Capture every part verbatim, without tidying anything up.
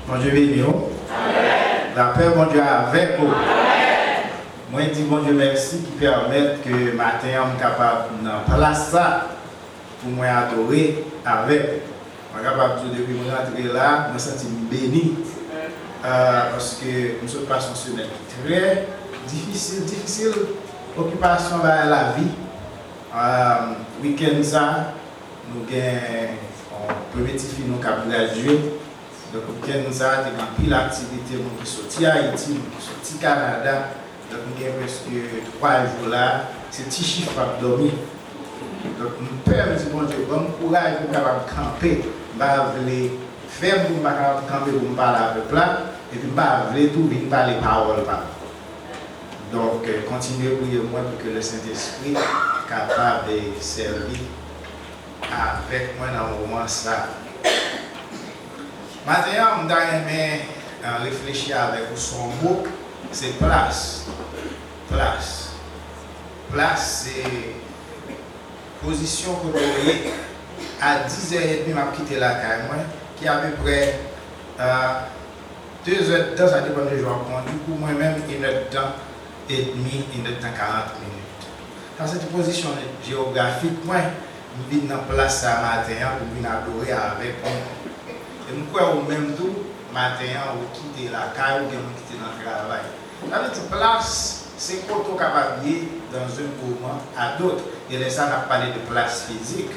Bondye beni w. Lapè Bondye avèk ou. Mwen di Bondye mèsi ki pèmèt ke maten an m kapab nan plas sa pou mwen adore avèk ou. Mwen kapab di w depi mwen rantre la, mwen santi m beni. Ah, paske m sot pase yon semèn ki trè difisil, difisil, okipasyon bagay lavi. Ah, wikenn sa, nou gen yon premye tifi nou k ap gradye. Donk, wikenn sa a, te gen anpil aktivite, moun ki soti Ayiti, moun ki soti Kanada. Donk, m gen prèske twa jou la, se ti chif m ap dòmi. Donk, m pè, m di Bondye, ban m kouraj pou m kapab kanpe. M pa vle fè m pou m pa kapab kanpe pou m pale avèk pèp la, epi m pa vle tou vin pale pawòl pa m. Donk, kontinye priye mwen pou ke Lesentespri kapab sèvi avèk mwen nan moman sa. Maten an, m ta renmen, eh, reflechi avèk ou sou yon mo, se plas. Plas. Plas, se pozisyon kote w ye. A dis zè edmi, m ap kite lakay mwen, ki apeprè, eh, de zèdtan, sa depann de jan w ap kondui. Pou mwen menm, inèdtan edmi, inèdtan karant minit. Sa se te pozisyon jewografik mwen. M vin nan plas sa maten an pou m vin adore avèk ou. E m kwè ou menm tou, maten an, ou kite lakay ou, gen moun ki te nan travay. Sa vle di plas, se kote w kapab ye dans un moment à d'autres. E lè sa, n ap pale de plas fizik.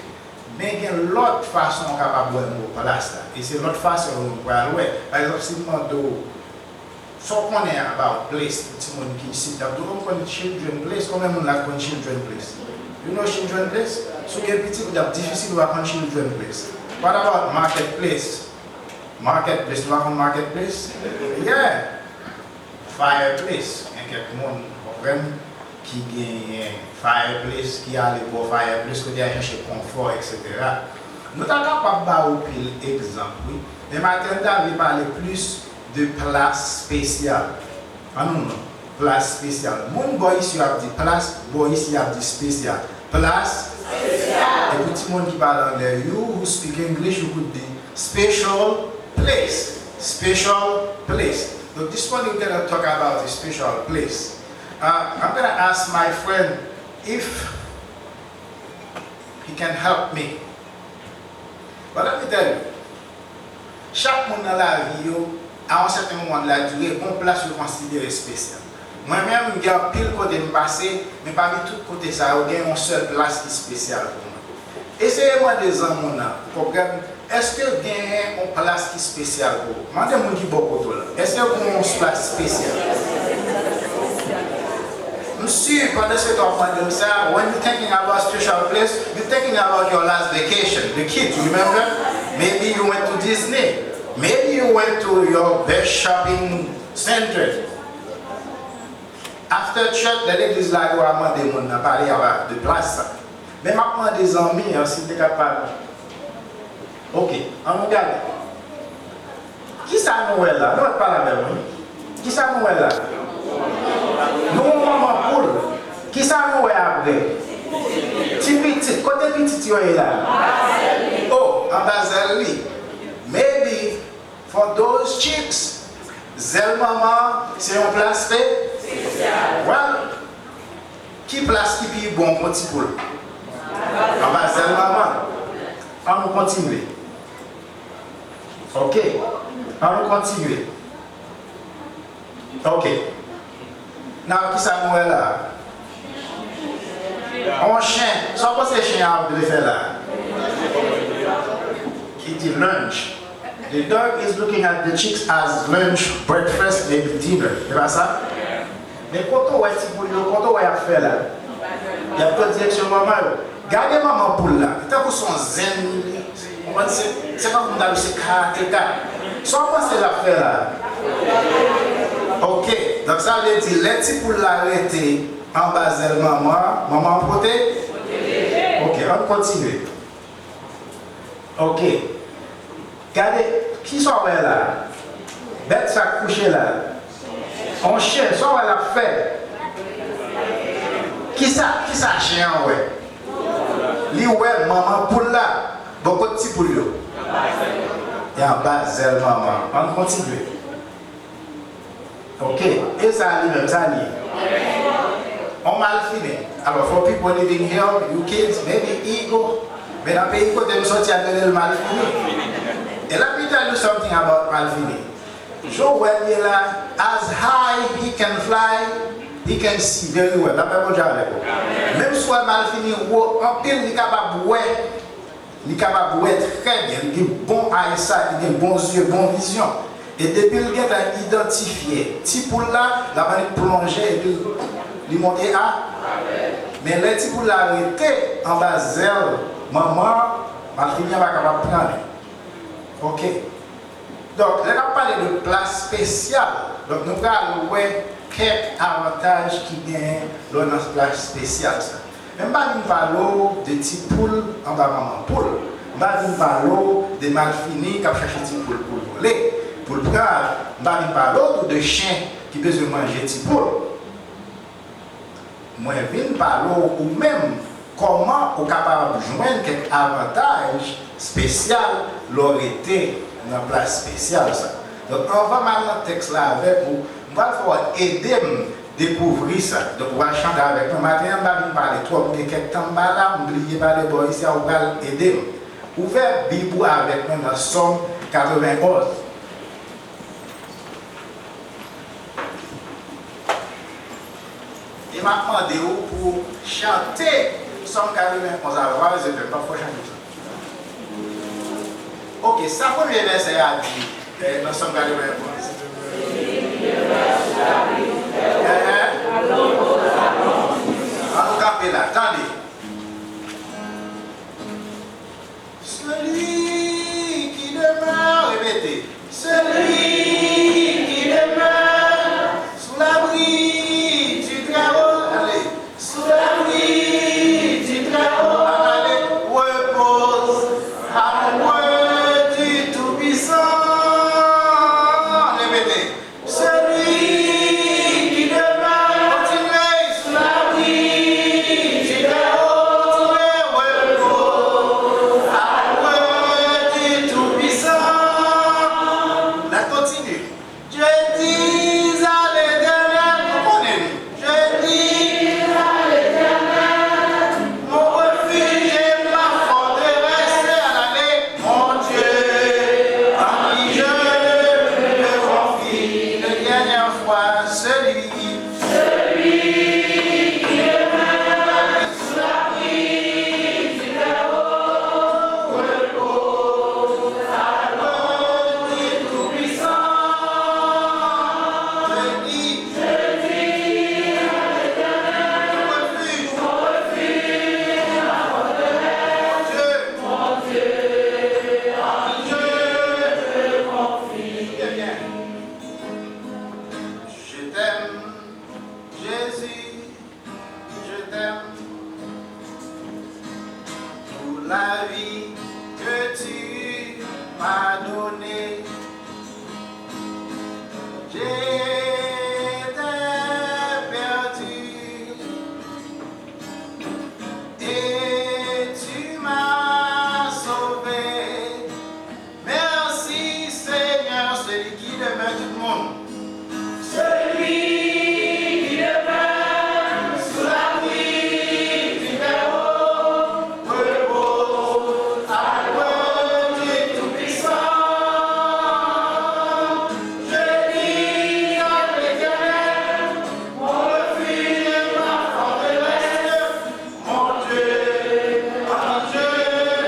Men gen lòt fason w kapab wè mo plas la. E se lòt fason yo nou pral wè. Pa egzanp, si m mande w, sa w konnen about place pou timoun ki isit? N ap di w, "Oh, m konn Children Place." Konbyen moun la k konn Children Place? You know Children Place? Si w gen pitit, l ap difisil w pa konn Children Place. What about Market Place? Market Place, nou pa konn Market Place? Yeah. Fireplace, gen kèk moun, konprann, ki genyen fireplace, ki ale bò fireplace, kote y al chèche konfò, etsetera. Nou ta kapab ba w pil egzanp, wi. Men maten, m ta vle pale plis de plas espesyal. An nou non, plas espesyal. Moun bò isi yo ap di plas, bò isi y ap di espesyal. Plas espesyal. E pou timoun ki pale anglè, you who speak English, you could be special place. Special place. Donk, this morning we're gonna talk about a special place. Uh, I'm gonna ask my friend if he can help me. But let me tell you, chak moun nan lavi yo, a yon sèten moman de la dire, gon plas yo konsidere espesyal. Mwen menm, m gen anpil kote m pase, men pami tout kote sa yo, gen yon sèl plas ki espesyal pou mwen. Eseye mande zanmi w nan, ou konprann, èske genyen yon plas ki espesyal pou ou? Mande moun ki bò kote w la, èske ou gen yon plas espesyal? M si pandan se tan w ap mande m sa, when you thinking about special place, you thinking about your last vacation, the kids, remember? Maybe you went to Disney. Maybe you went to your best shopping center. After church, lè legliz lage, w a mande moun nan pale a de plas sa. Men m ap mande zanmi an si l te kapab. Ok, ann nou gade. Kisa nou wè la? Nou mèt pale avè m, wi. Kisa nou wè la? Nou wè manman poul. Kisa nou wè apre? Ti pitit. Kote pitit yo ye la? Oh, anba zèl li. Maybe for those chicks, zèl manman se yon plas espesyal. Well, ki plas ki pi bon pou ti poul? Anba zèl manman. Ann nou kontinye. Ok. Ann nou kontinye. Ok. Now, kisa nou wè la? On chen. Sa w panse chen an ap vle fè la? Ki di lunch. The dog is looking at the chicks as lunch, breakfast, maybe dinner. Se pa sa? Men kote w wè ti poul yo, kote w wè y ap fè la? Y ap pran direksyon manman yo. Gade manman poul la. Li tankou se yon zen li ye. Ou konprann? Se, se tankou m ta di se karateka. Sa w panse l ap fè la? Ok. Donk, sa vle di, lè ti poul la rete anba zèl manman, manman an pwote-, ok, ann kontinye. Ok. Gade, kisa w wè la? Bèt sa k kouche la. On chen, sa w wè l ap fè? Kisa, kisa chen an wè? Li wè manman poul la. Bò kot ti poul yo? Anba zèl manman. Ann kontinye. Ok. E sa li menm, sa li ye. On malfini. Alò, for people living here, you kids, maybe ego. Men nan peyi kote m soti a, yo rele l malfini. And let me tell you something about malfini. Jan w wè l ye la, as high he can fly, he can see very well. Lapè Bondye avèk ou. Menm si w wè malfini wo anpil, li kapab wè. Li kapab wè trè byen, li gen bon eyesight, li gen bon zye, bon vizyon. E depi l gentan idantifye ti poul la, l ap annik plonje epi li monte a. Men lè ti poul la rete anba zèl manman an, malfini an pa kapab pran li. Ok. Donk, lè n ap pale de plas espesyal, donk nou pral wè kèk avantaj ki genyen lè w nan plas espesyal sa. Men m pa vin pale w de ti poul anba manman poul. M pa vin pale w de malfini k ap chache ti poul pou l vole, pou l pran. M pa vin pale w tou de chen ki bezwen manje ti poul. Mwen vin pale w ou menm, kòman ou kapab jwenn kèk avantaj espesyal lè w rete nan plas espesyal sa. Donk, anvan m al nan tèks la avèk ou, m pral fè w ede m dekouvri sa. Donk, ou pral chante avèk mwen. Maten an, m pa vin pale twòp, m gen kèk tan m pa la, m bliye pale bò isi a, ou pral ede m. Ouvè Bib ou avèk mwen nan Sòm katrevenn onz. E m ap mande w pou w chante Sòm katrevenn onz avè mwen, se m p ap fè w chante sa. Ok, sa premye vèsè a di, eh, nan Sòm katrevenn onz? Eh, eh. An nou kanpe la, tande. Celui qui demeure, répétez, celui qui demeure sous l'abri du Très-Haut, allez, sous l'abri du Très-Haut, allez, repose à l'ombre du Tout-Puissant, répétez. Celui qui demeure, continuez, sous l'abri du Très-Haut, repose à l'ombre du Tout-Puissant. Let's continue. Je dis à l'Éternel, nou konnen li. Je dis à l'Éternel, mon refuge et ma forteresse, à l'année, mon Dieu, en qui je me confie. Une dernière fois, celui, celui qui demeure sous l'abri du Très-Haut repose à l'ombre du Tout-Puissant. Je dis, je dis à l'Éternel, mon refuge, mon refuge, ma forteresse, mon Dieu, mon Dieu, en qui je me confie. Très bien. Je t'aime, Jésus, je t'aime pour la vie que tu m'as donnée. J'étais perdu et tu m'as sauvé. Merci Seigneur, celui qui demeure, tout le monde. Celui qui demeure sous l'abri du Très-Haut repose à l'ombre du Tout-Puissant. Je dis à l'Éternel, mon refuge et ma forteresse, mon Dieu, en qui je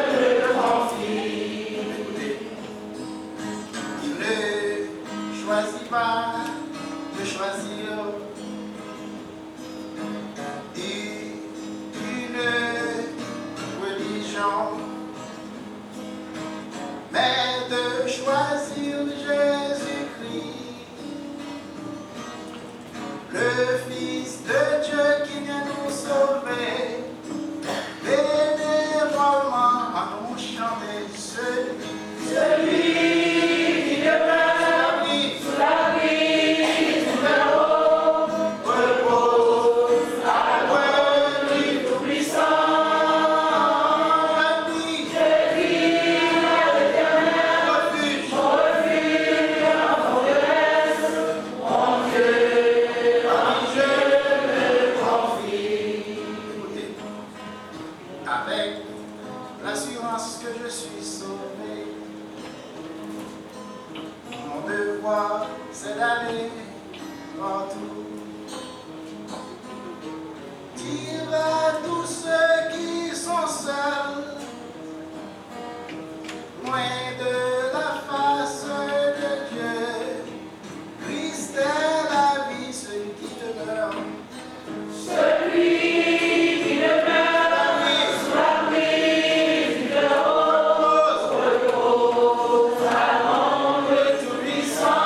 me confie. Écoutez, il ne choisit pas de choisir une, une religion, mais de choisir Jésus-Christ, le Fils de Dieu qui vient nous sauver. Bénévolement, ann nou chante celui, celui qui demeure sous l'abri du Très-Haut repose à l'ombre du Tout-Puissant. Je dis, je dis à l'Éternel, refuge, Avec l'assurance que je suis sauvé. Mon devoir, c'est d'aller partout. Dire à tous ceux qui sont seuls, loin de la face de Dieu, Christ est la vie, celui qui demeure. Celui qui demeure sous l'abri du Très-Haut repose à l'ombre du Tout-Puissant.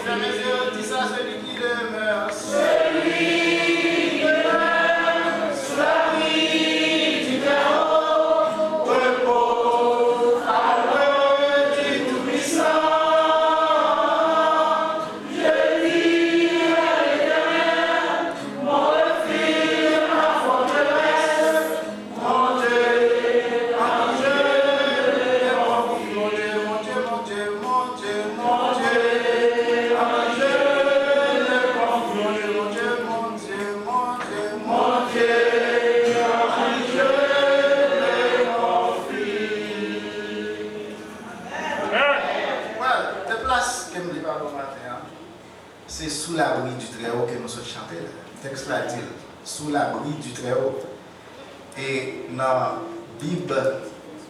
Fermez les yeux, dis à celui qui demeure, celui qui demeure sous l'abri du Très-Haut repose à l'ombre du Tout-Puissant. Je dis à l'Éternel, mon refuge, ma forteresse, mon Dieu, en qui je me confie. Mon Dieu, mon Dieu, mon Dieu, mon Dieu, mon Dieu, en qui je me confie. Mon Dieu, mon Dieu, mon Dieu, mon Dieu, mon Dieu, en qui je me confie. Well, de plas ke m li ba nou maten an, se Sous l'abri du Très-Haut ke nou sot chante la. Tèks la di l, Sous l'abri du Très-Haut. E nan Bib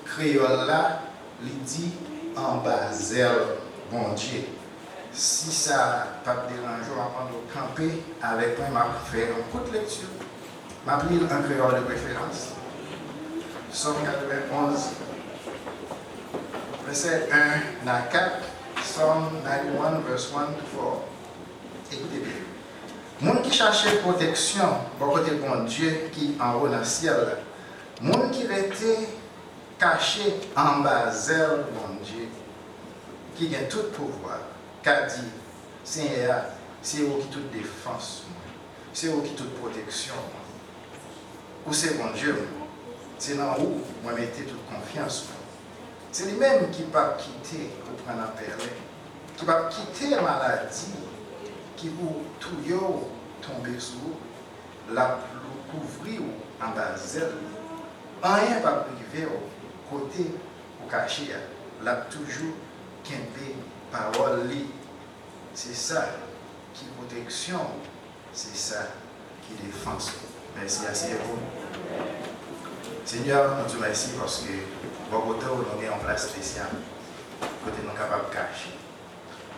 kreyòl la, li di, anba zèl Bondye. Si sa p ap deranje w, m ap mande w kanpe avèk mwen, m ap fè yon kout lekti. M ap li l an kreyòl de preferans. Sòm katrevenonz, vèsè en a kat, Psalm ninety-one, verse one to four. Ekoute byen. Moun ki chache pwoteksyon bò kote Bondye ki anwo nan syèl la, moun ki rete kache anba zèl Bondye ki gen tout pouvwa, ka di, Senyè a, se ou ki tout defans mwen, se ou ki tout pwoteksyon mwen. Ou se Bondye m. Se nan ou mwen mete tout konfyans mwen. Se li menm ki p ap kite ou pran nan pèlen, ki p ap kite maladi ki pou touye w tonbe sou ou. L ap kouvri w anba zèl li. Anyen p ap rive w kote ou kache a. L ap toujou kenbe pawòl li. Se sa ki pwoteksyon w, se sa ki defans ou. Mèsi, aseye pou. Senyè, nou di w mèsi paske bò kote w, nou gen yon plas espesyal kote nou kapab kache.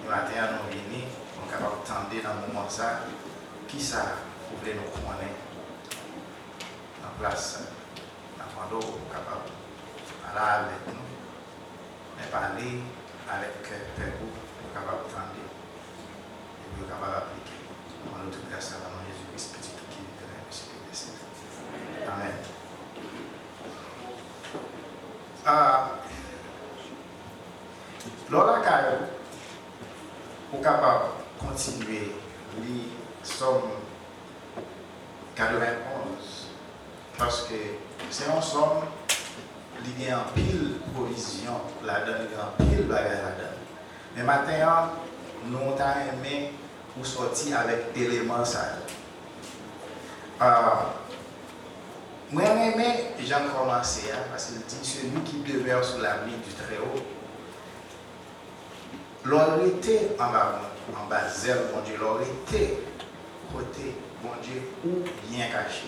E maten an, nou vini, nou kapab tande nan moman sa a, kisa ou vle nou konnen nan plas sa a. N ap mande w pou w kapab pale avèk nou, men pale avèk kè pèp ou, pou yo kapab tande, epi yo kapab aplike. Nou mande w tout gras la nan non Jezi Kris, Pitit ou ki vivan e resifye. Amèn. Ah, lè w lakay ou, ou kapab kontinye li Sòm katrevenonz, paske se yon sòm, li gen anpil pwovizyon ladan l, li gen anpil bagay ladan l. Men maten an, nou ta renmen ou sòti avèk eleman sa yo. Ah, mwen renmen jan l kòmanse a, paske l di, Celui qui demeure sous l'abri du Très-Haut. Lè w rete anba Bon-, anba zèl Bondye, lè w rete kote Bondye ou byen kache.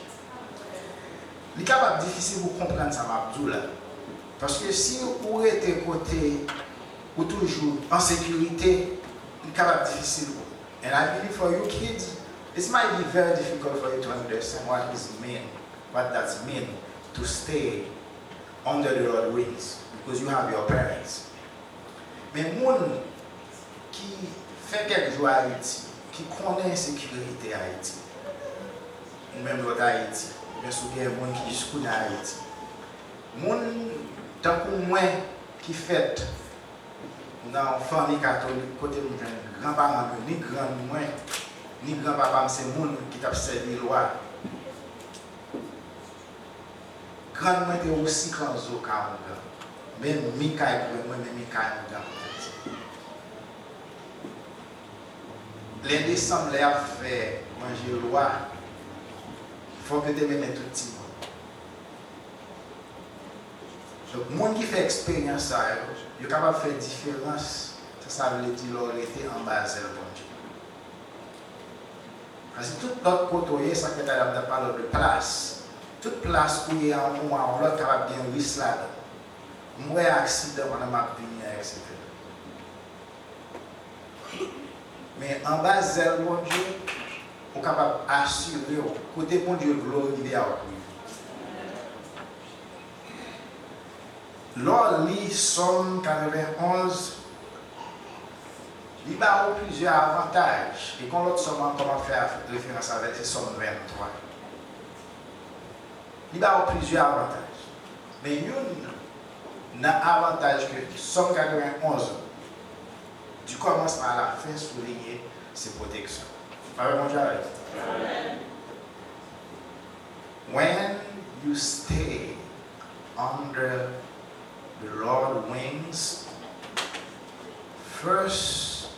Li kapab difisil pou w konprann sa m ap di w la. Paske si ou rete kote ou toujou an sekirite, li kapab difisil pou ou. And I believe for you kids, this might be very difficult for you to understand what is mean, what that's mean to stay under the Lord wings, because you have your parents. Men moun ki fè kèk jou Ayiti, ki konnen ensekirite Ayiti, ou menm lòt Ayiti, oubyen si w gen moun ki jis kounye a Ayiti, moun tankou mwen ki fèt nan yon fanmi katolik kote m jwenn granparan m yo, ni grann mwen, ni granpapa m se moun ki t ap sèvi lwa. Grann mwen te osi kanzo ka yon grann. Men mi kay grann mwen, men mi kay mwen gen pwoteksyon. Lè desanm, lè y ap fè manje lwa, fòk yo te mennen tout timoun. Donk, moun ki fè eksperyans sa yo, yo kapab fè diferans, sa sa vle di lè w rete anba zèl Bondye. Paske tout lòt kote w ye, sa fè talè m t ap pale w de plas. Tout plas ou ye a yon moman ou yon lòt kapab gen risk ladan. M wè aksidan pandan m ap vini an, etsetera. Men anba zèl Bondye, ou kapab asire w, kote Bondye vle w rive a, w ap rive. Lè w li Sòm katrevenn onz, li ba ou plizyè avantaj. E gen yon lòt sòm ankò m ap fè referans avè l, se Sòm venntwa. Li ba ou plizyè avantaj. Men youn nan avantaj ke Sòm katrevenn onz, du commencement à la fin, souliye, se pwoteksyon. Favè Bondye avè nou. When you stay under the Lord wings, first,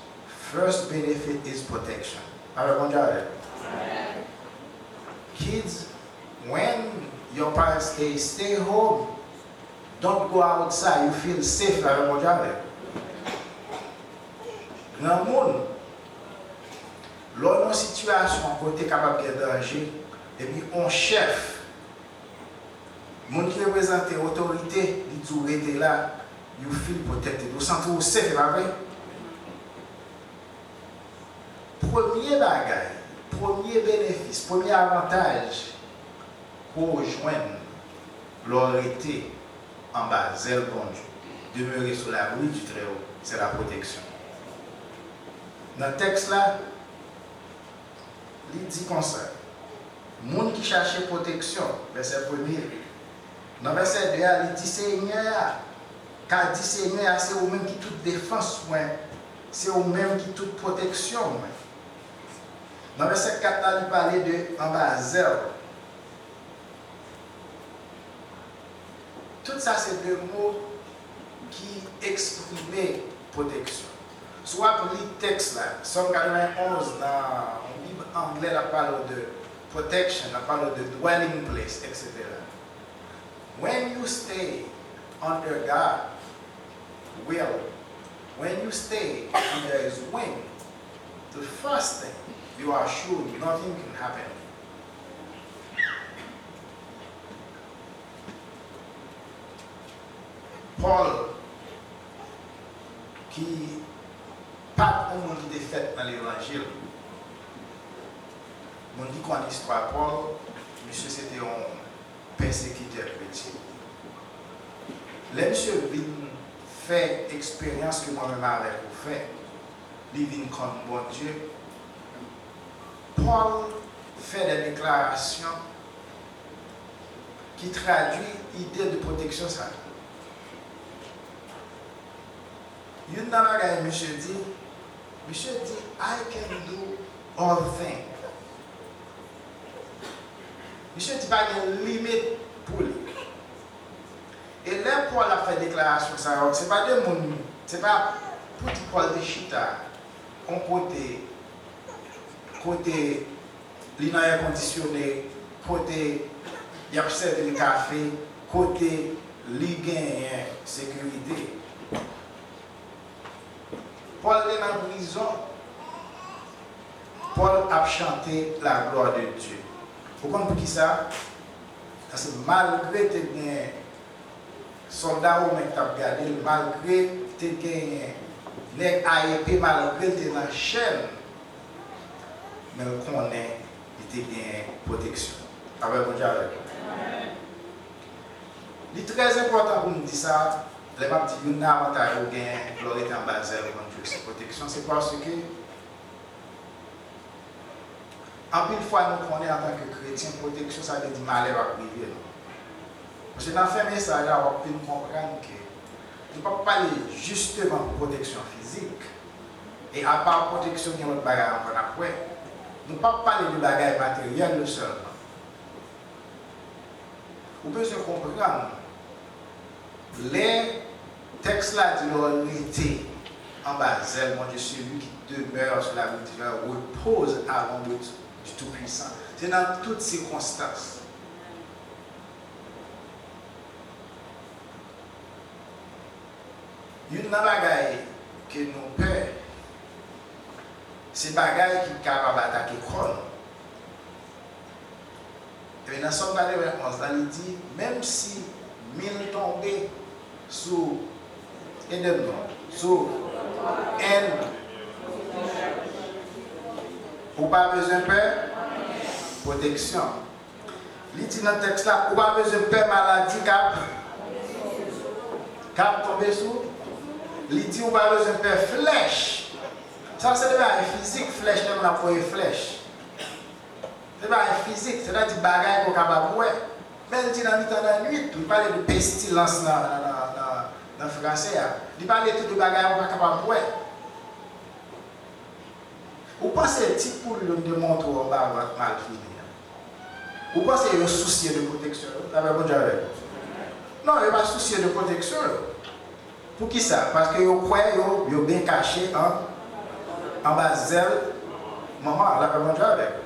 first benefit is protection. Favè Bondye avè nou. Kids, when your parents say, "Stay home, don't go outside, you feel safe," favè Bondye avè nou. Granmoun, lè w nan yon sitiyasyon kote kapab gen danje, epi yon chèf, moun ki reprezante otorite, li di w rete la, you feel protected. Ou santi w safe, e pa vre? Premye bagay, premye benefis, premye avantaj ke w jwenn lè w rete anba zèl Bondye, demeurer sous l'abri du Très-Haut, c'est la protection. Nan tèks la, li di konsa, moun ki chache pwoteksyon, vèsè premye. Nan vèsè de a, li di, Senyè a, ka di Senyè a, se ou menm ki tout defans mwen, se ou menm ki tout pwoteksyon mwen. Nan vèsè kat la, li pale de anba zèl. Tout sa se de mo ki eksprime pwoteksyon. Si w ap li tèks la, Sòm katrevenn onz nan yon Bib anglè, l ap pale w de protection, l ap pale w de dwelling place, etsetera. When you stay under God will, when you stay under His wing, the first thing, you are sure nothing can happen. Pòl, ki pa t yon moun ki te fèt nan levanjil, moun ki konn istwa Pòl, misye se te yon pèsekitè kretyen. Lè misye vin fè eksperyans ke mwen menm avèk ou fè, li vin konn Bondye, Pòl fè de deklarasyon ki tradui ide de pwoteksyon sa a. Youn nan bagay misye di, misye di, "I can do all things." Misye di pa gen limit pou li. E lè Pòl ap fè deklarasyon sa yo, se pa de moun, se pa pou di Pòl te chita yon kote, kote li nan èkondisyone, kote y ap sèvi l kafe, kote li genyen sekirite. Pòl te nan prizon. Pòl ap chante la gloire de Dieu. Ou konn poukisa? Paske malgre te gen sòlda women ki t ap gade l, malgre te genyen nèg a epe, malgre l te nan chèn, men l konnen li te gen pwoteksyon. Apre Bondye avè l. Li trè enpòtan pou m di sa, lè m ap di youn nan avantaj ou genyen lè w rete anba zèl Bondye, se pwoteksyon, se paske anpil fwa nou konnen antanke kretyen, pwoteksyon sa vle di malè p ap rive nou. Paske nan fen mesaj la, w ap vin konprann ke nou p ap pale jisteman pou pwoteksyon fizik, e apa pwoteksyon gen lòt bagay ankò n ap wè. Nou p ap pale de bagay materyèl yo sèlman. Ou bezwen konprann, lè Tèks la di lè w rete anba zèl Bondye, celui qui demeure sous l'abri divin repose à l'ombre du Tout-Puissant. Se nan tout sikonstans. Youn nan bagay ke nou pè, se bagay ki kapab atake kò nou. Ebyen, nan Sòm katrevenn onz la, li di, menm si mil tonbe sou, ede m non, sou enn, ou pa bezwen pè pwoteksyon. Li di nan tèks la, ou pa bezwen pè maladi k ap, k ap tonbe sou. Li di ou pa bezwen pè flèch. Sa se de bagay fizik, flèch, lè moun ap voye flèch. Se bagay fizik, sètadi bagay ke w kapab wè. Men l di nan mitan lannwit, li pale de pestilans nan, nan, nan, nan, nan franse a. Li pale tou de bagay ou pa kapab wè. Ou panse ti poul yo m te montre w anba vant malfini an? Ou panse yo sousye de pwoteksyon yo? Lapè Bondye avèk nou. Non, yo pa sousye de pwoteksyon yo. Poukisa? Paske yo kwè yo, yo byen kache an, anba zèl manman an. Lapè Bondye avèk nou.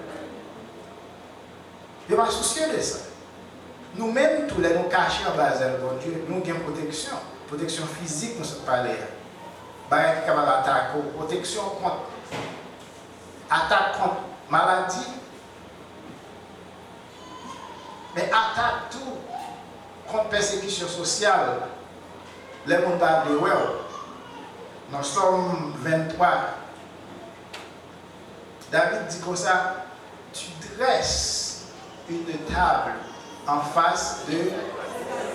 Yo pa sousye de sa. Nou menm tou, lè nou kache anba zèl Bondye, nou gen pwoteksyon. Pwoteksyon fizik nou sot pale a. Bagay ki kapab atake w. Pwoteksyon kont, atak kont maladi. Men atak tou kont pèsekisyon sosyal. Lè moun pa vle wè w. Nan Sòm venntwa, David di konsa, tu dresses une table en face de,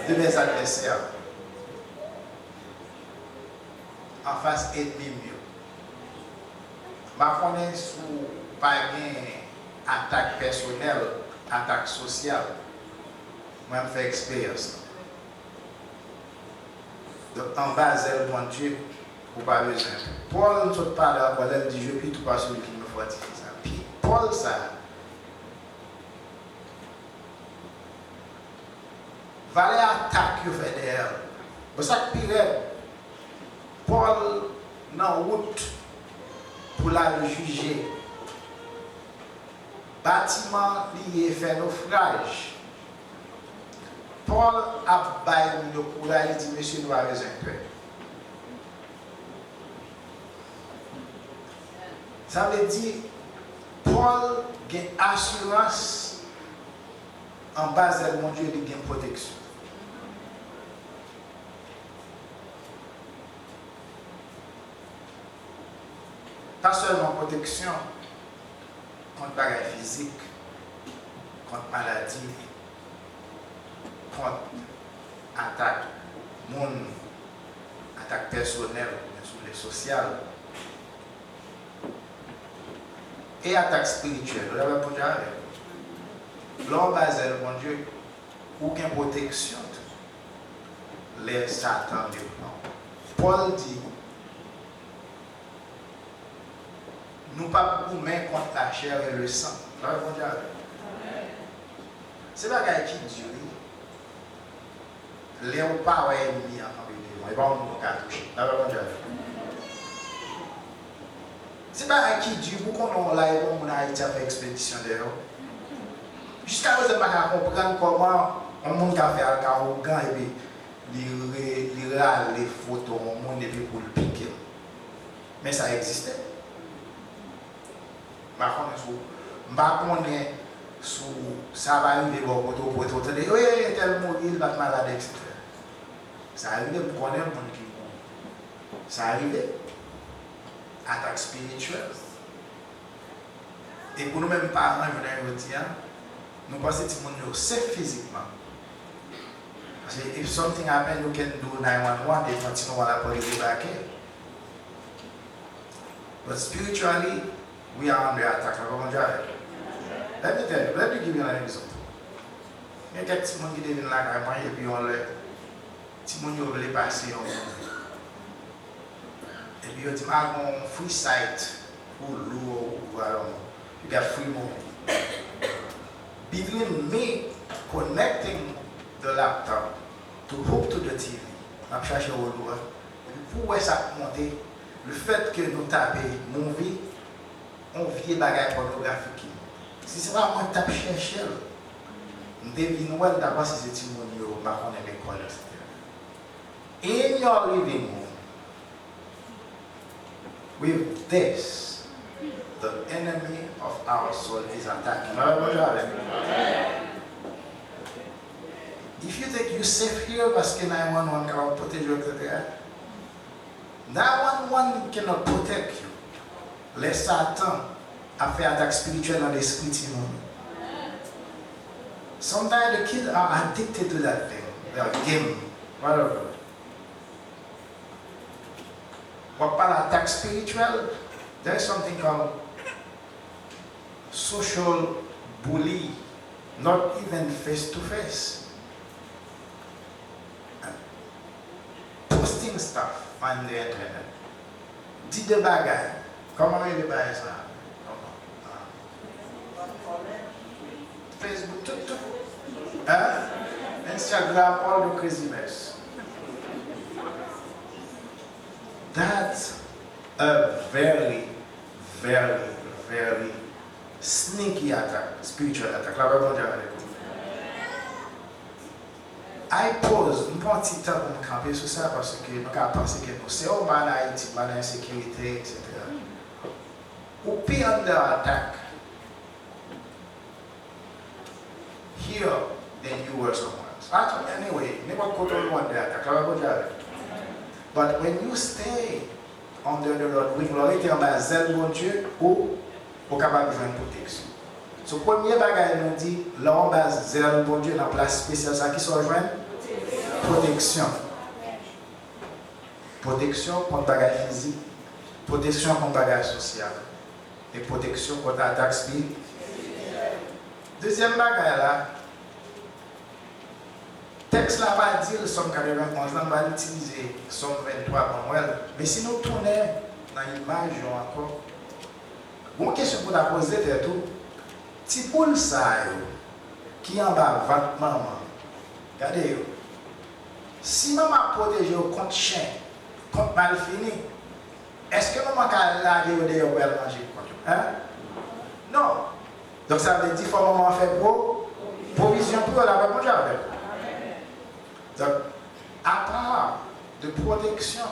de mes adversaires. Anfas ènmi m yo. M pa konnen si w pa gen atak pèsonèl, atak sosyal. Mwen, m fè eksperyans lan. Donk, anba zèl Bondye, ou pa bezwen. Pòl, m sot pale ankò, lè l di, je puis tout par celui qui me fortifie. Sa, Pi-, Pòl sa, valè atak yo fè dèyè l. Bon, sa k pi rèd, Pòl nan wout pou l al jije. Batiman li ye fè nofraj. Pòl ap bay moun yo kouraj, li di, mesye, nou pa bezwen pè. Sa vle di, Pòl gen asirans anba zèl Bondye, li gen pwoteksyon. Pa sèlman pwoteksyon kont bagay fizik, kont maladi, kont atak moun, atak pèsonèl, oubyen si w vle sosyal, e atak espirityèl. Ou dakò Bondye avè m? Lè w anba zèl Bondye, ou gen pwoteksyon tou. Lè Satan vle pran w. Pòl di, nou p ap goumen kont lachè e lesan. Lè Bondye avè w. Se bagay ki di, wi. Lè ou pa wè ènmi an kanpe devan, e pa yon moun ou ka touche. Lè Bondye avè w. Se bagay ki di pou konnen w la, e pa yon moun Ayiti ap fè ekspedisyon dèyè w. Jiskaprezan, m pa ka konprann kòman yon moun ka fè al ka ougan epi li re-, li rale foto yon moun epi pou l pike l. Men sa egziste. M pa konnen si w, m pa konnen si w, sa va rive bò kote w pou w tande, wi, entèl mouri, li pa t malad, etsetera. Sa rive, m konnen moun ki mouri. Sa rive. Atak espirityèl. E pou nou menm paran, jounen jodi a, nou panse timoun yo safe fizikman. Paske if something happen, you can do nine one one, e fò timoun an lapolis debake. But spiritually, we are under attack. Lè Bondye avè nou. Let me tell you, let me give you an example. Gen kèk timoun ki te vin lakay mwen, epi yon lè, timoun yo vle pase yon moun. Epi yo di m, "A, gon free site pou lou ou alò, you got free movie." Between me connecting the laptop to hook to the T V, m ap chache Oloa, Pou w wè sa k monte, lefètke nou tape movie, yon vye bagay pònografik ki monte. Si se pa mwen k t ap chèche l, m te vin wè l, m ta panse se timoun yo, m pa konnen lekòl, etsetera. In your living room, with this, the enemy of our soul is attacking. Mwen pa konn jan avèk. If you think you safe here paske nine one one kapab pwoteje w, etsetera, nine one one cannot protect you. Lè Satan ap fè atak espirityèl nan lespri timoun. Sometimes the kids are addicted to that thing. The game, whatever. W ap pale atak espirityèl, there is something called social bully, not even face to face. Posting stuff on the internet. Di de bagay. Kòman rele bagay sa? Kòman? Ah. Facebook, tout, tout. Hein? Instagram, all the crazy mess. That's a very, very, very sneaky attack, spiritual attack. Lapè Bondye avèk ou. I pause, m pran ti tan pou m kanpe sou sa, paske nou ka panse ke nou se, oh, m pa nan Ayiti, m pa nan ensekirite, etsetera. Ou pi under attack here than you were somewhere else. At, anyway, nenpòt kote w ye, ou under attack. Lapè Bondye avèk ou. But when you stay under the Lord wing, lè w rete anba zèl Bondye, ou, ou kapab jwenn pwoteksyon. So, premye bagay nou di, lè w anba zèl Bondye, nan plas espesyal sa, kisa w jwenn? Pwoteksyon. Pwoteksyon kont bagay fizik, pwoteksyon kont bagay sosyal, e pwoteksyon kont atak espirityèl. Dezyèm bagay la, tèks la pa di l, Sòm katrevenn onz la, m pral itilize Sòm venntwa pou n wè l. Men si nou tounen nan imaj yo ankò, gon kesyon pou w ta poze tèt ou, ti boul sa yo ki anba vant manman, gade yo. Si manman ap pwoteje yo kont chen, kont malfini, èske manman ka lage yo deyò pou y al manje kont yo? Hein? Non. Donk, sa vle di fò manman an fè pwo-, pwovizyon pou yo, lapè Bondye avè w. Donk, apa de pwoteksyon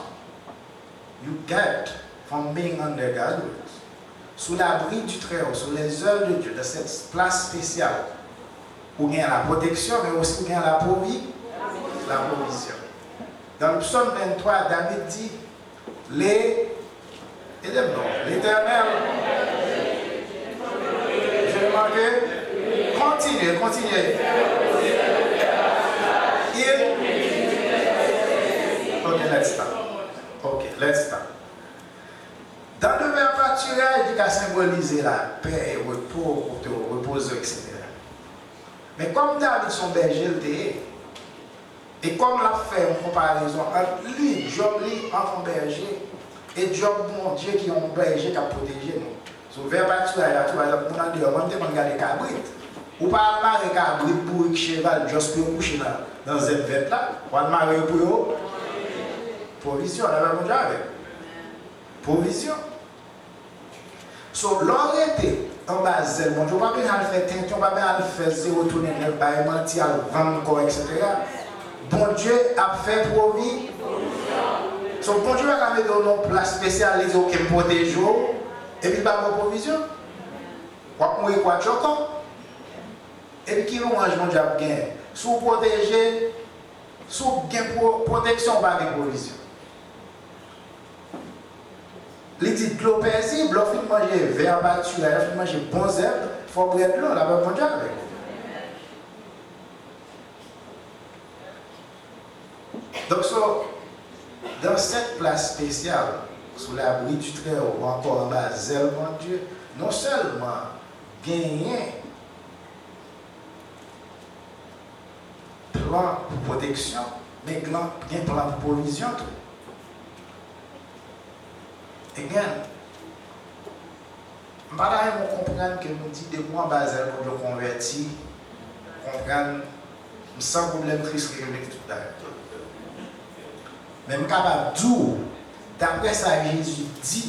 you get from being under God's wings, sous l'abri du Très-Haut, sous les ailes de Dieu, dans cette place spéciale, ou gen la pwoteksyon, men osi ou gen la pwovi-, la pwovizyon. Dans le psaume vingt-trois, David di, le, ede m non, Letènèl, je manke, kontinye, kontinye. Il, ok, let's stop. Ok, let's stop. Dans le verre pâturage, li ka senbolize lapè e repo, kote w repoze w, etsetera. Men kòm David se yon bèje l te ye, e kòm l ap fè yon konparezon ant li, djòb li antan yon bèje, e djòb Bondye ki yon bèje k ap pwoteje nou. Sou vè patiraj la tou, pa egzanp, moun andeyò, mwen m te konn gade kabrit. Ou pa al mare kabrit, bourik, cheval, just pou yo kouche nan, nan zèb vèt la. W al mare yo pou yo. Pwovizyon, lapè Bondye avè w. Pwovizyon. So, lè w rete anba zèl Bondye, ou pa bezwen al fè tenten, ou pa bezwen al fè zewo tounen nèf, bay manti, al vann kò w, etsetera. Bondye ap fè pwovi-, so, Bondye pa ka mete w nan yon plas espesyal, li di, "Ok, m pwoteje w," epi l pa ba w pwovizyon. W ap mouri kwa tchòkò. Epi ki lwanj Bondye ap genyen? Si w pwoteje, si w gen pwo-, pwoteksyon, w pa gen pwovizyon. Li di dlo pezib, lè w fin manje vè patiraj, lè w fin manje bon zèb, fò w bwè dlo, lapè Bondye avè w. Donk, so, dans cette place spéciale, sous l'abri du Très-Haut, ou ankò anba zèl Bondye, non sèlman genyen plan pou pwoteksyon, men plan, gen plan pou pwovizyon tou. Again, m pa ta renmen w konprann ke nou di depi w anba zèl Bondye w konvèti, konprann, m san pwoblèm Kris regle tout bagay. Men m kapab di w, daprè sa Jezi di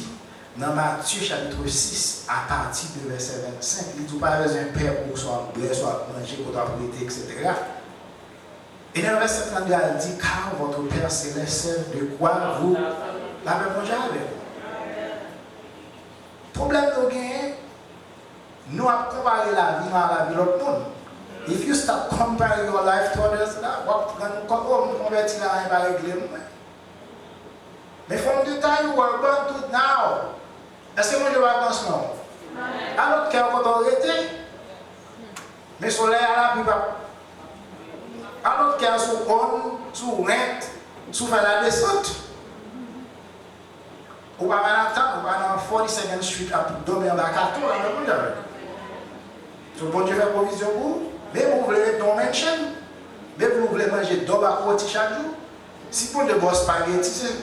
nan Matye chapit sis, apati de vèsè vennsenk, li di w pa bezwen pè pou w swa ap bwè, swa ap manje, kote w ap rete, etsetera. E nan vèsè trannde a, l di, Car votre Père céleste sait de quoi vous. Lapè Bondye avè w. Pwoblèm nou genyen, nou ap konpare lavi nou a lavi lòt moun. If you start comparing your life to others, la, w ap rann ou kont, oh, m konvèti la, anyen pa regle m, mwen. Men from the time you were born to now, èske Bondye pa pran swen w? Alò, kè w kontan w rete. Men solèy a lapli pa. Alò, kè w sou on, sou rent, sou fè ladesant. Ou pa Manhattan, ou pa nan forty-second Street ap dòmi anba kato, la, men Bondye avè w. So, Bondye fè pwovizyon pou ou, menm ou vle ret nan yon mansion, menm ou vle manje dòb ak woti chak jou. Si Bondye ba w spaghetti, se,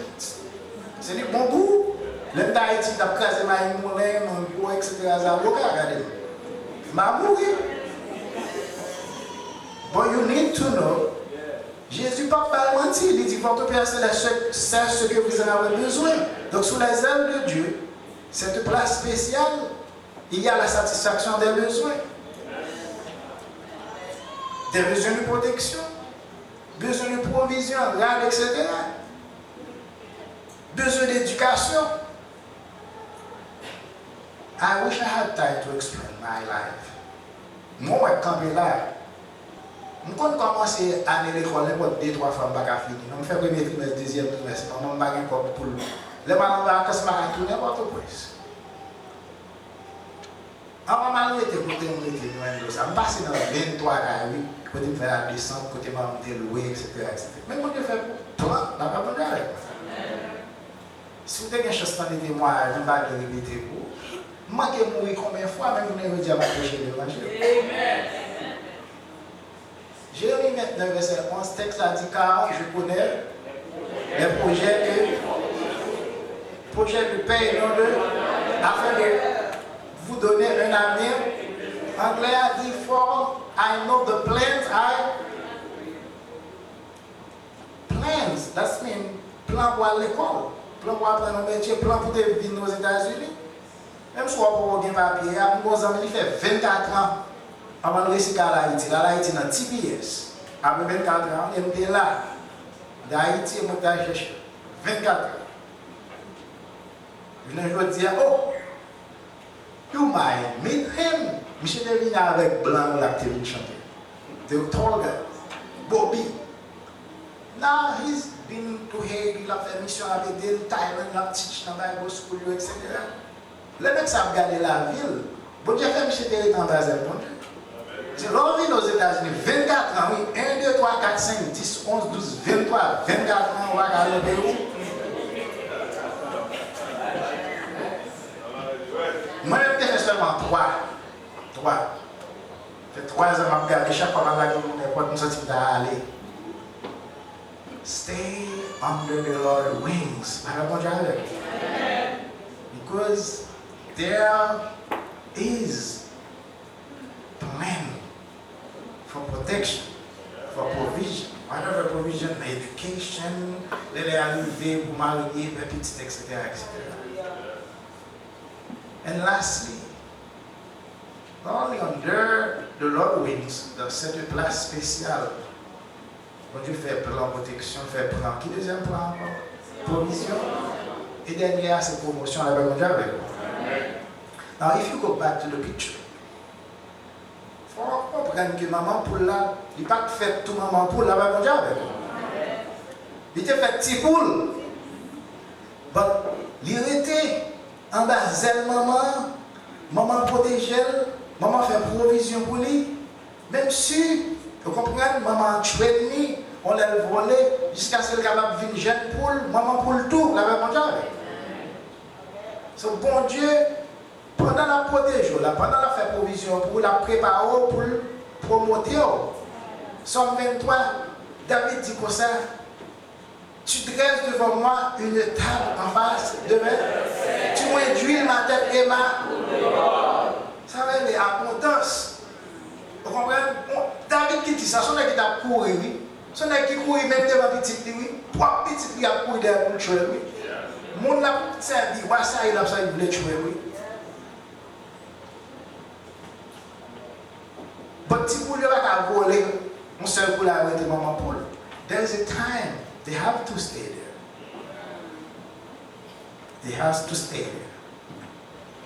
se li k bon pou ou. Lè m t Ayiti, m t ap kraze mayi moulen, mango, etsetera, zaboka, gade m. M a mouri. But you need to know, Jezi p ap bay manti, li di, Votre Père céleste sait ce que vous en avez besoin. Donc, sous les ailes de Dieu, cette place spéciale, il y a la satisfaction des besoins. Des besoins de protection, besoin de provision, rad, etsetera. Besoin d'éducation. I wish I had time to explain my life. Mwen wè kanpe la. M konn kòmanse ane lekòl nenpòt de, twa fwa m pa ka fini. Non, m fè premye trimès, dezyèm trimès, manman m pa gen kòb pou l. Lè m al an vakans, m pa ka tounen Pòtoprens. Anvan m al rete kote m rete, nou enn sa. M pase nan venntwa kay, wi, kote m fè ladesant, kote manman m te lwe, etsetera, etsetera. Men Bondye fè plan, n ap Bondye avè mwen. Si w te gen chans tande temwayaj, m pa dwe repete pou ou. M manke mouri konbyen fwa, men jounen jodi a m ap preche levanjil. Jeremi vennèf, vèsè onz, tèks la di, Car je connais les projets que, projets de paix et non de, afin de vous donner un avenir. Anglè a di, For I know the plans I Plans, that's mean, plan pou al lekòl, plan pou aprann yon metye, plan pou te vin Ozetazini. Menm si w poko gen papye a, m gon zanmi li fè vennkat an anvan l resi ka al Ayiti. L al Ayiti nan T P S. Apre vennkat an, e m te la. M te Ayiti e mwen t al chèche l. Vennkat an. Jounen jodi a, oh! You might meet him. Misye te vini avèk blan yo l ap te vin chante. The tall guy. Bobby. Now he's been to Haiti, l ap fè misyon, l ap ede l, Thailand, l ap teach nan Bible school yo, etsetera. Lè nèg sa ap gade lavi l, Bondye fè misye te rete anba zèl Bondye. Se lè w vin Ozetazini, vennkat an, wi, en, de, twa, kat, senk, dis, onz, douz, venntwa, vennkat an, w a ka leve ou. Mwen menm, m te fè sèlman twa. Twa. Fè twa zan m ap gade, chak fwa m al lage moun nenpòt, m santi m ta ale. Stay under the Lord wings. Bagay Bondye avè w. Because there is plan for protection, for provision, whatever provision, education, lè lè a rive pou marye, fè pitit, etsetera, etsetera. And lastly, not only under the Lord wings, dans cette place spéciale, Bondye fè plan pwoteksyon, fè plan. Ki dezyèm plan ankò? Pwovizyon. E dènye a, se pwomosyon. Lapè Bondye avè w. Now, if you go back to the picture, fò w konprann ke manman poul la, li pa t fèt tou manman poul, lapè Bondye avè w. Li te fèt ti poul. But li rete anba zèl manman an, manman an pwoteje l, manman an fè pwovizyon pou li. Menm si, ou konprann, manman an train li, yon lè l vole, jiskaske l kapab vin jèn poul, manman poul tou, lapè Bondye avè l. So, Bondye, pandan l ap pwoteje w la, pandan l ap fè pwovizyon pou ou, l ap prepare w pou l pwomote w. Sòm venntwa, David di konsa, Tu dresses devant moi une table en face de mes. Tu m'enduis ma tête et ma. Sa rele abondans. Ou konprann? Bon, David ki di sa, se yon nèg ki t ap kouri, wi. Se nèg ki kouri menm devan pitit li, wi. Pwòp pitit li ap kouri dèyè pou l tchwe l, wi. Moun l ap sèvi, wa Sayil ap sèvi, vle tchwe l, wi. But ti poul yo pa ka vole yon sèl kou la rete manman poul. There is a time they have to stay there. They have to stay there.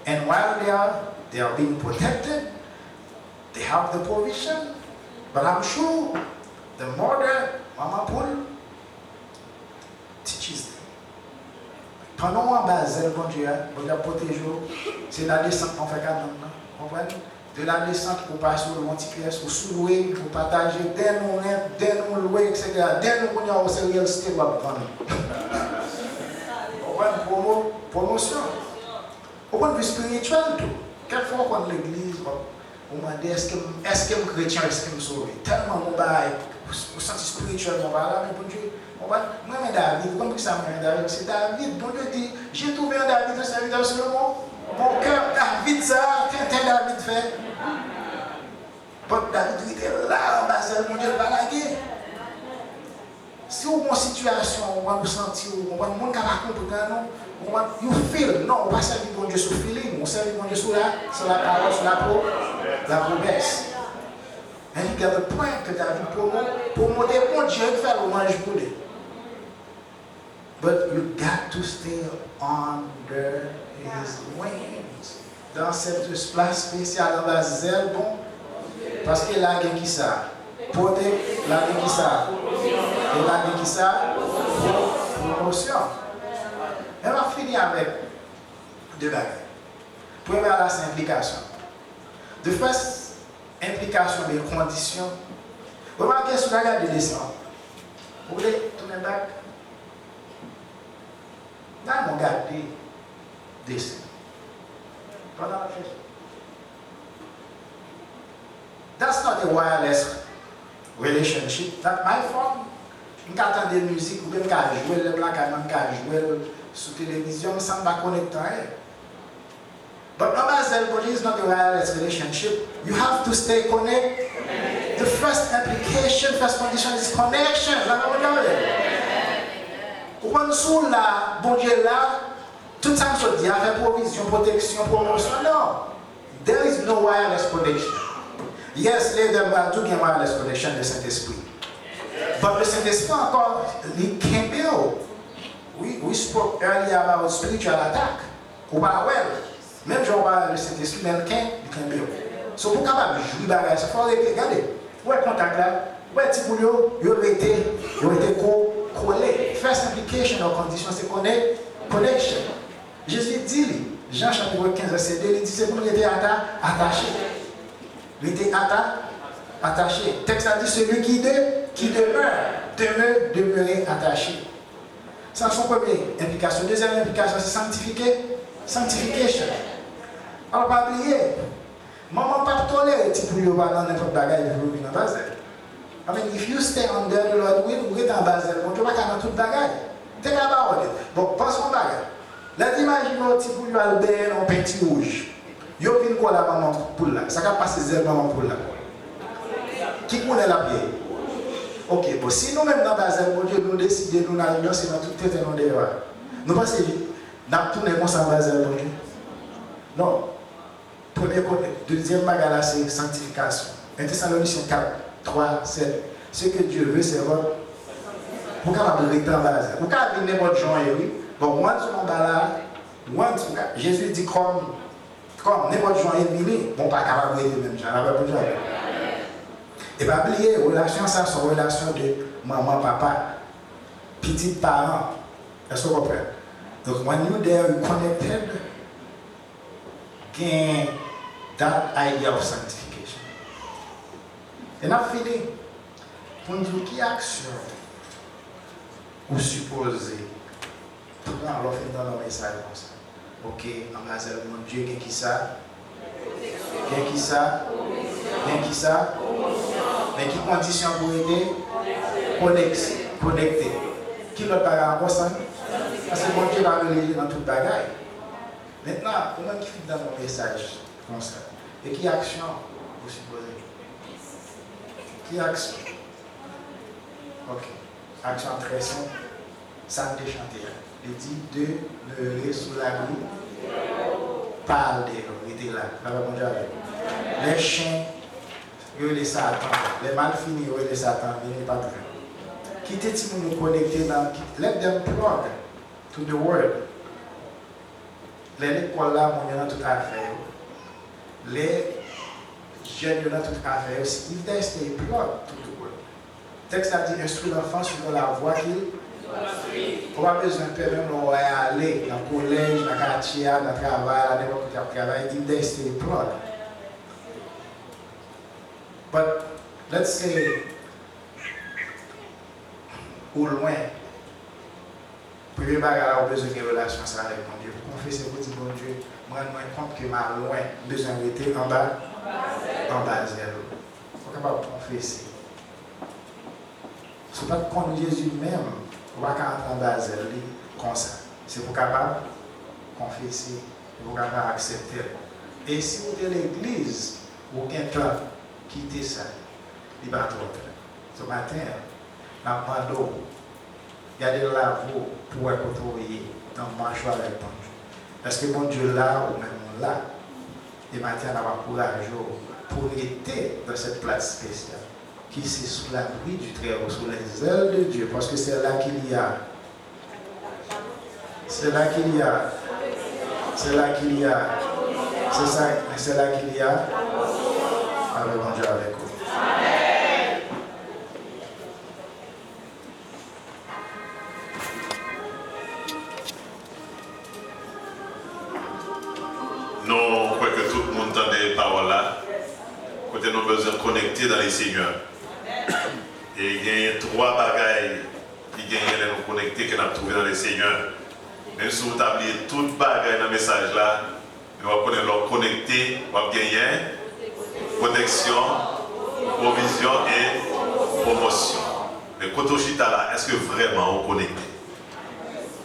And while they are, they are being protected, they have the provision. But I'm sure the mother, manman poul, teaches them. Pandan w anba zèl Bondye a, Bondye ap pwoteje w. Se ladesant mwen fè kadanm nan. Konprann? De ladesant, ou pase, ou lwe yon ti pyès, ou sou lwe, ou pataje, dè nou rent, dè nou lwe, etsetera. Dè nou kounye a, ou se real estate w ap vann. Konprann? Pwomo-, pwomosyon. Ou konn vi espirityèl tou. Kèk fwa ou konn legliz, bon, ou mande, èske m, èske m kretyen, èske m sove? Tèlman gon bagay, ou, ou santi espirityèlman pa la, men Bondye, ou konprann? Mwen renmen David, ou konn poukisa mwen renmen David? Paske David, Bondye di, j'ai trouvé en David, un serviteur selon mon, mon cœur. David sa, tenten David fè. But David rete la, anba zèl Bondye, l pa lage. Si w gon sitiyasyon, ou konn ou santi w, ou konprann, moun ka pa konprann ou, ou konprann, you feel, non, ou pa sèvi Bondye sou feeling, ou sèvi Bondye sou la, sou la pawòl, sou la pro, la pwomès. And you get the point ke David pwomo, pwomote Bondye, ki fè lwanj pou li. But you got to stay under his wings. Dans cette place spéciale, anba zèl, bon. Paske la gen kisa? Pwotek, la gen kisa? E la gen kisa? Pwomosyon. Men m ap fini avèk de bagay. Premye a la se enplikasyon. The first enplikasyon oubyen kondisyon. Remake si w ta gade leson an. Ou vle tounen bak? Nan nou gade desen. Pandan w ap chèche. That's not a wireless relationship. That my phone, m ka tande mizik, oubyen m ka jwe l lè m lakay mwen, m ka jwe l sou televizyon m san m pa konekte anyen. But anba zèl Bondye is not a wireless relationship. You have to stay connected. The first application, first condition is connection. Sa pa Bondye vle. Ou konn sou la, Bondye la, tout sa m sot di, afè pwovizyon, pwoteksyon, pwomosyon, non. There is no wireless connection. Yes, lè m pral di w gen wireless connection de Sentespri. But le Sentespri ankò, li kenbe w. We, we spoke earlier about spiritual attack. Ou pa wè l. Menm jan ou pa wè l, Sentespri, men l ken-, li kenbe w. So, pou w kapab jwi bagay sa, fò w rete, gade. Ou wè kontak la, ou wè ti poul yo, yo rete, yo rete ko-, kole. First implication of kondisyon, se konek-, connection. Jezi di li, Jan chapit kenz vèsè de, li di se pou n rete ata-, atache. Rete ata-, atache. Tèks la di, celui qui de-, qui demeure, demeure, demeurer attaché. Sa se yon premye enplikasyon. Dezyèm enplikasyon, se sanctifica-, sanctification. Alò, pa bliye, manman p ap tolere ti poul yo pa nan nenpòt bagay pou yo vin anba zèl. I mean, if you stay under the Lord wing, ou rete anba zèl Bondye, ou pa ka nan tout bagay. Te ka ba w de. Bon, panse yon bagay. Lè w imajine yon ti poul yo al benyen nan yon penti wouj. Yo vin kole a manman poul la. Sa k ap pase zèl manman poul la? Ki koulè l ap ye? Oke, bon, si nou menm nan anba zèl Bondye, nou deside nou nan reyinyon, se nan tout tenten nou deyò a. Nou panse n ap tounen konsa anba zèl Bondye? Non. Premye kote, dezyèm bagay la se sanktifikasyon. En Tesalonisyen kat, twa, sèt. Ce que Dieu veut, c'est votre. Pou w kapab rete anba zèl. Ou ka vin nenpòt jan w ye, wi. Bon, once ou anba la, once ou ka, Jezi di, come, come, nenpòt jan w ye, vini. Bon, w pa kapab rete menm jan, la pa pou jan. E pa bliye, relasyon sa se yon relasyon de manman, papa, pitit, paran. Èske w konprann? Donk, when you there, you connected, gen that idea of sanctification. E n ap fini pou n di w ki aksyon ou sipoze pran lè w fin tande yon mesaj konsa. Oke, anba zèl Bondye gen kisa? Gen kisa? Gen kisa? Men ki kondisyon pou rete? Koneks-, konekte. Ki lòt bagay ankò, Sandra? Paske Bondye pa vle li nan tout bagay. Mentnan, ou menm ki fin tande yon mesaj konsa, e ki aksyon ou sipoze gen? Ki aksyon? Ok. Aksyon trè senp. Sa n te chante a. Li di, demeurez sous l'abri, pa al deyò, rete la. Papa Bondye avè w. Lè chen, yo rele Satan. Lè malfini, yo rele Satan, vini pa pran. Kite timoun yo konekte nan, let them plug to the word. Lè lekòl la, moun yo nan tout afè yo. Lè jèn yo nan tout afè yo, if they stay plug to the word. Tèks la di, instruis l'enfant suivant la voie qu'il. Ou pa bezwen pè menm lè w ale nan kolèj, nan katye a, nan travay la, nenpòt kote w ap travay, if they stay plug. But let's say ou lwen. Premye bagay la, ou bezwen gen relasyon sa avèk Bondye. Pou konfese, pou di, Bondye, m rann mwen kont ke m al lwen, m bezwen rete anba, anba zèl ou. Ou kapab konfese. Si w pa t konn Jezi menm, ou pa ka antre anba zèl li konsa. Se pou w kapab konfese, se pou w kapab aksepte l. E si ou te legliz, ou gentan kite sa. Li pa twò ta. So maten an, n ap mande w, gade lave w pou w wè kote w ye nan mach ou avèk Bondye. Èske Bondye la, ou menm ou la? E maten an, n ap ankouraje w pou w rete dans cette place spéciale, qui c'est sous l'abri du Très-Haut, sous les ailes de Dieu, parce que c'est là qu'il y a C'est là qu'il y a. C'est là qu'il y a. C'est ça, c'est là qu'il y a. Avè Bondye avèk ou. Nou kwè ke tout moun tande pawòl la, kote nou bezwen konekte dans le Seigneur. E genyen twa bagay ki genyen lè nou konekte ke n ap twouve nan le Seigneur. Menm si w ta bliye tout bagay nan mesaj la, men w ap konnen lè w konekte, w ap genyen pwoteksyon, pwovizyon e pwomosyon. Men kote w chita la, èske vrèman ou konekte?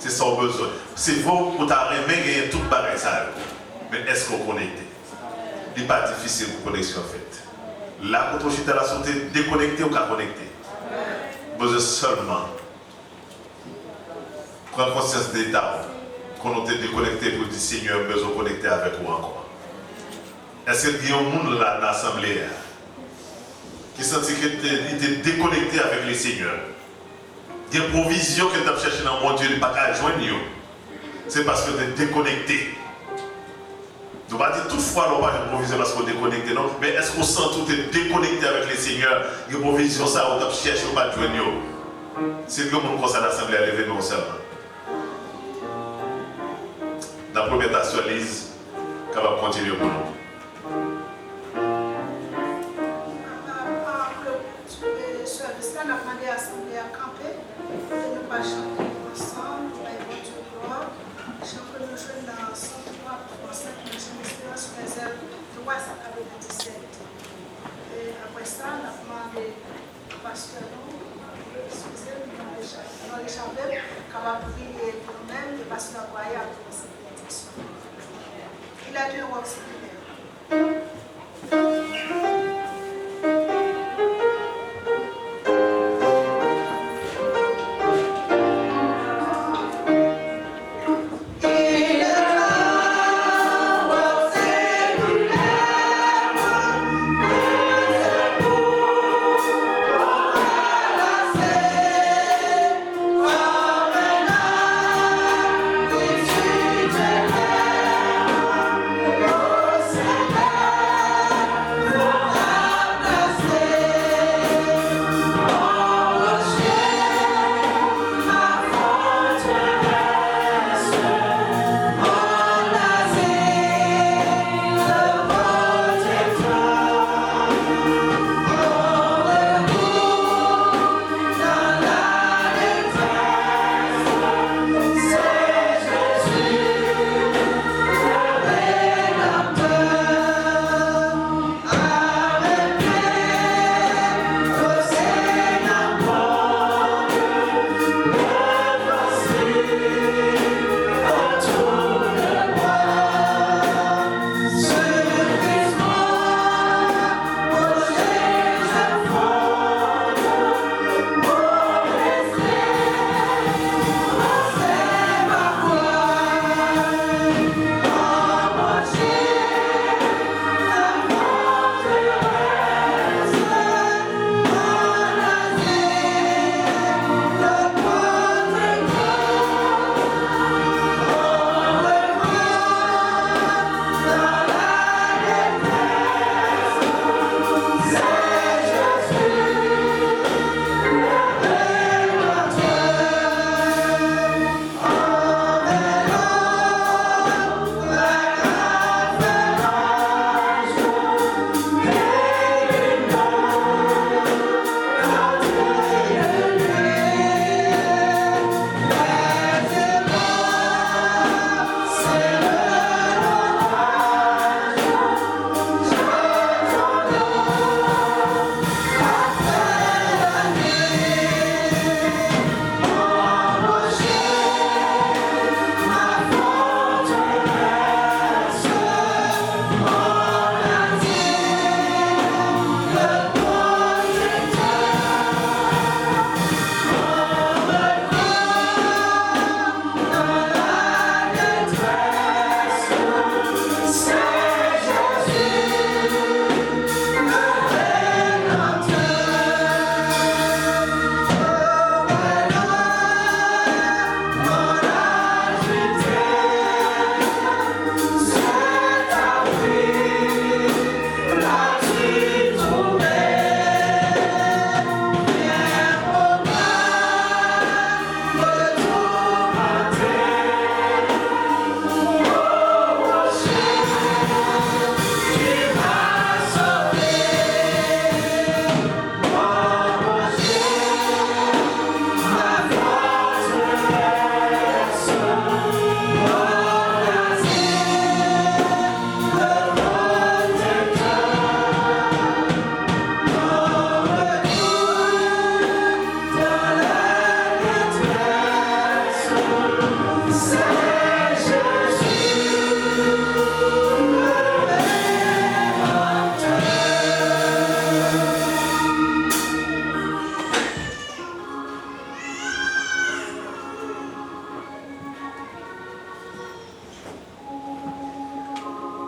Se sa w bezwen. Se vre ou ta renmen genyen tout bagay sa yo, men èske w konekte? Li pa difisil pou koneksyon fèt. La kote w chita la, si w te dekonekte, ou ka konekte. Ou bezwen sèlman pran konsyans de eta w. Konnen w te dekonekte pou w di, Senyè, m bezwen konekte avèk ou ankò. Èske gen yon moun la nan asanble a ki santi ke te, li te dekonekte avèk le Senyè? Gen pwovizyon ke l t ap chèche nan Bondye, li pa ka jwenn yo. Se paske w te dekonekte. Nou pa di tout fwa lè w pa jwenn pwovizyon paske w dekonekte, non. Men èske w santi w te dekonekte avèk le Senyè? Gen pwovizyon sa yo w t ap chèche, ou pa t jwenn yo. Si gen moun konsa nan asanble a, leve men w sèlman. N ap remèt a sè Liz kapab kontinye pou nou. Sèvis la, n ap mande asanble a kanpe, pou nou pa chante ansanm, pou bay Bondye glwa. Chan ke nou jwenn nan san twa pou san, Mwen jwenn esperans sou lèzèl twa san katrevenndisèt. E apre sa, n ap mande pastè nou, eskize m, non rechape m, kapab priye pou nou menm, e pastè Bwaye ap kòmanse benediksyon. Il a dû work.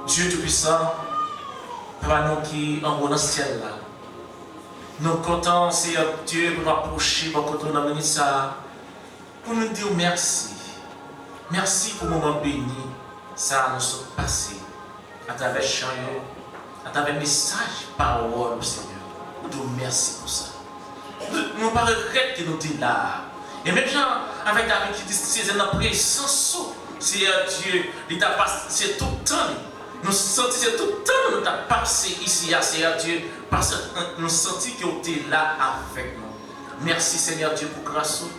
Dye Toupisan, Papa nou ki anwo nan syèl la, nou kontan, Seyè Dye, pou nou apwoche bò kote w nan minit sa a, pou nou di w mèsi. Mèsi pou moman beni sa a nou sot pase, atravè chan yo, atravè mesaj pawòl ou, Senyè. Nou di w mèsi pou sa. Nou, nou pa regrèt ke nou te la a. E menm jan avèk David ki di, si se nan prezans ou, Seyè Dye, li ta pase tout tan li. Nou santi se tout tan nou ta pase isi a, Seyè Dye, paske nou santi ke w te la avèk nou. Mèsi, Senyè Dye, pou gras ou.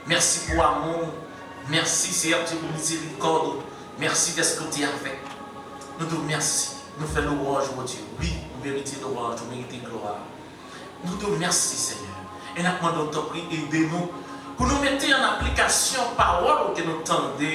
Mèsi pou amou w. Mèsi, Seyè Dye, pou mizerikòd ou. Mèsi dèske w te avèk nou. Nou di w mèsi. Nou fè lwanj, Bondye. Wi, ou merite lwanj, ou merite glwa. Nou di w mèsi, Senyè. E n ap mande w, tanpri, ede nou pou nou mete an aplikasyon pawòl ou ke nou tande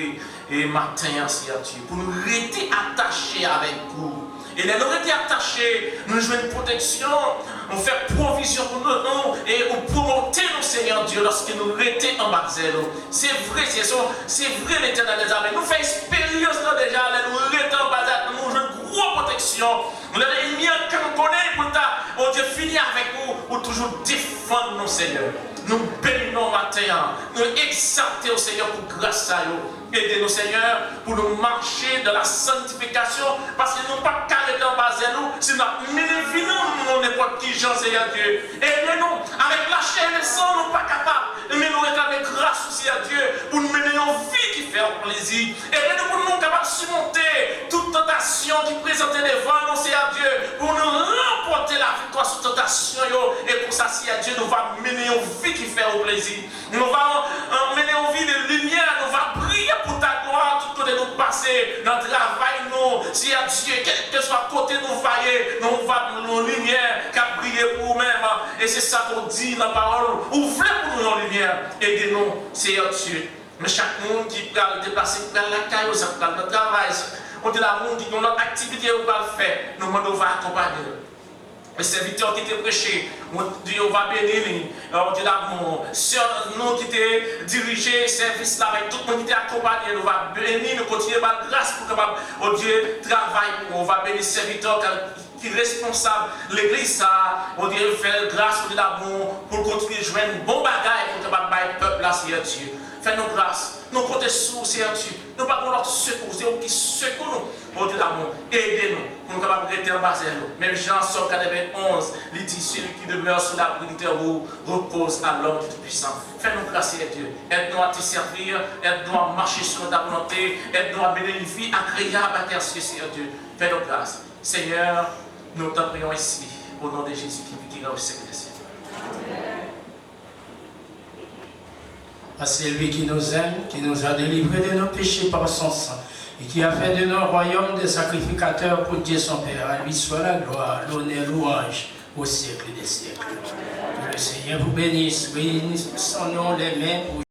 e maten an, Seyè Dye, pou nou rete atache avèk ou. E lè nou rete atache, nou jwenn pwoteksyon, ou fè pwovizyon pou nou, nou, e ou pwomote nou, Senyè Dye, lòske nou rete anba zèl ou. Se vre, se, se vre, Letènèl dèzame. Nou fè esperyans lan deja, lè nou rete anba zèl ou, nou jwenn gwo pwoteksyon. Lè lènmi an kankonnen pou l ta, Bondye, fini avèk ou, ou toujou defann nou, Senyè. Nou beni non w maten an. Nou egzalte w, Senyè, pou gras sa yo. Ede nou, Senyè, pou nou mache dans la sanctification, paske nou p ap ka rete anba zèl ou si n ap mennen vi nou nenpòt ki jan, Seyè Dye. Ede nou, avèk lachè e lesan, nou pa kapab. Men nou reklame gras ou, Seyè Dye, pou nou mennen yon vi ki fè w plezi. Ede nou pou nou kapab simonte tout tantasyon ki prezante devan nou, Seyè Dye, pou nou ranpòte laviktwa sou tantasyon yo. E konsa, Seyè Dye, nou va mennen yon vi ki fè w plezi. Nou va, euh, mennen yon vi de limyè, nou va briye pou ta glwa tout kote nou pase, nan travay nou, Seyè Dye, kèlkeswa kote nou va ye, nou va yon limyè k ap briye pou ou menm. E se sa ke w di nan pawòl ou, ou vle pou nou yon limyè. Ede nou, Seyè Dye. Men chak moun ki pral deplase, ki pral lakay yo, sa k pral nan travay, Bondye, la moun ki gen lòt aktivite yo pral fè, nou mande w va akonpanye yo. E sèvitè ki te preche, Bondye, ou va beni li. Bondye damou, sè nou ki te dirije sèvis la, avèk tout moun ki te akonpanye, nou va beni, nou kontinye ba l gras pou kapab, Bondye, travay pou ou. Ou va beni sèvitè ki responsab legliz sa a, Bondye, fè l gras, Bondye damou, pou l kontinye jwenn bon bagay pou l kapab bay pèp la, Seyè Dye. Fè nou gras, nou konte sou ou, Seyè Dye. Nou pa gen lòt sekou, se ou ki sekou nou. Bondye damou, ede nou pou nou kapab rete anba zèl ou. Menm jan Sòm katreven onz, li di, celui qui demeure sous l'abri du Très-Haut repose à l'ombre du Tout-Puissant. Fè nou gras, Seyè Dye. Èd nou a te sèvi, èd nou a mache selon ta volonte, èd nou a mennen yon vi agreyab a tè, Seyè Dye. Fè nou gras. Seigneur, nous t'en prions ici, au nom de Jésus qui vit, qui règne au siècle des siècles. Parce que c'est lui qui nous aime, qui nous a délivrés de nos péchés par son sang, et qui a fait de nous un royaume de sacrificateurs pour Dieu son Père. À lui soit la gloire, l'honneur, louange au siècle des siècles. Que le Seigneur vous bénisse, bénisse son nom, les mains pour